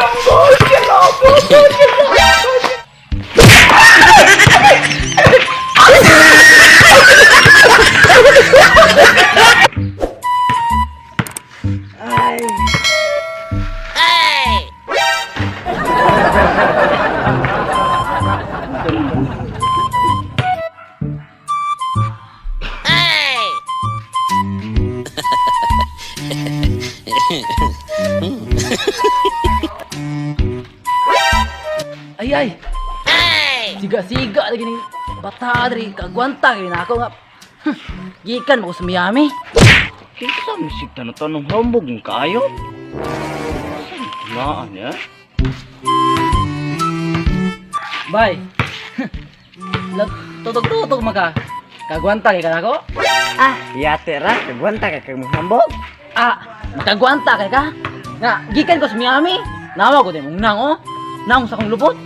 Dong, go! Go! Go! Go! Go! Ay ay. Siga-siga lagi ni bata diri kagwanta kay na ako nga. Gikan mo ko sa Miami. Kinsa misig tanong hambog ng kaayo? Saan niya? Bye. Tutog-tutog maka. Kagwanta kay ka nako? Ah, yate ra, kagwanta ka kag hambog. Ah, makagwanta kay ka? Nga gikan ko sa Miami. Nawa ko din mong nang oh. Naong sa akong lupot.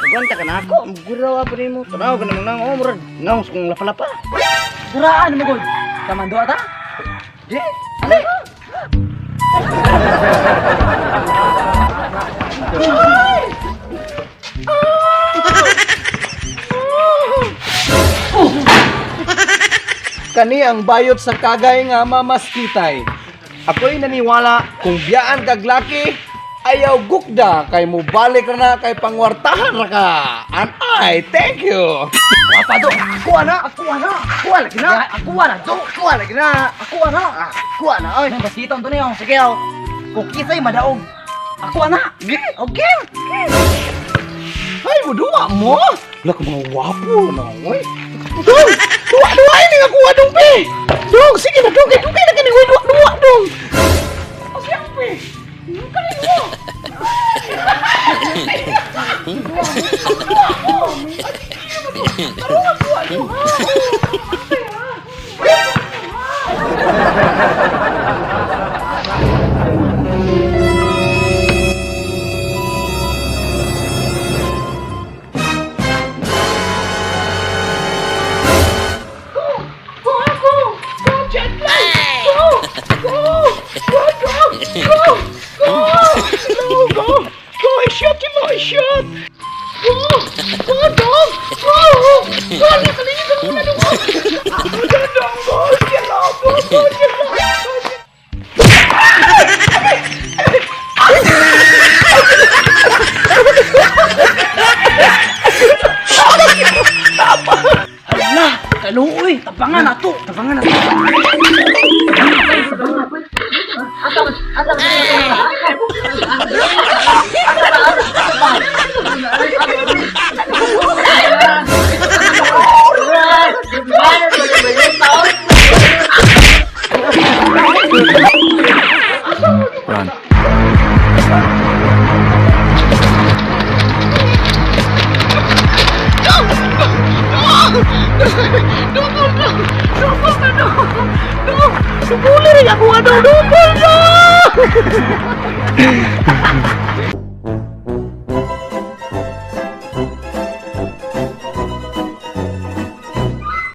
Kagwanta ka na ako, gurawa pa nimo. Tanaw ka namang nang oh, murag naong sa kong lapa-lapa. Kuraan mo gud. Kamando ata? Di, Ano? Kani ang bayot sa kagay nga mamaskitay. Ako'y naniwala kung biyaan kag laki, ayaw gukda kay mubalik ra na kay pangwartahan ra ka. And I thank you. Wapa do. Ako ana, ako ana, ako lagi na. Ako ana do. Ako lagi na. Ako ana. Ako ana, oy. May basitong to niyo. Sige, oh. Kung kisay madaog. Ako ana. Gi, okay. Ay, muduwa mo. Wala ka mga wapo na, oy. Dong, duwa duwa ini nga kuha dong pe. Dong, sige na dong, kay dugay na kani oy duwa duwa dong. O siyempre. Kani mo. Go ako. Go jet lag. Go. Go. Go go. Go. Go. Go go. Go, I-shoot mo, I-shoot. Go. Go dong. Go. Go, kalinga ka muna dong. Go dong, go. Go go go go. Hala, kaluoy, tapangan na to, tapangan na to. Dugol dong! Dugol na dong! Dong! Dugol rin ako nga dong! Dugol dong!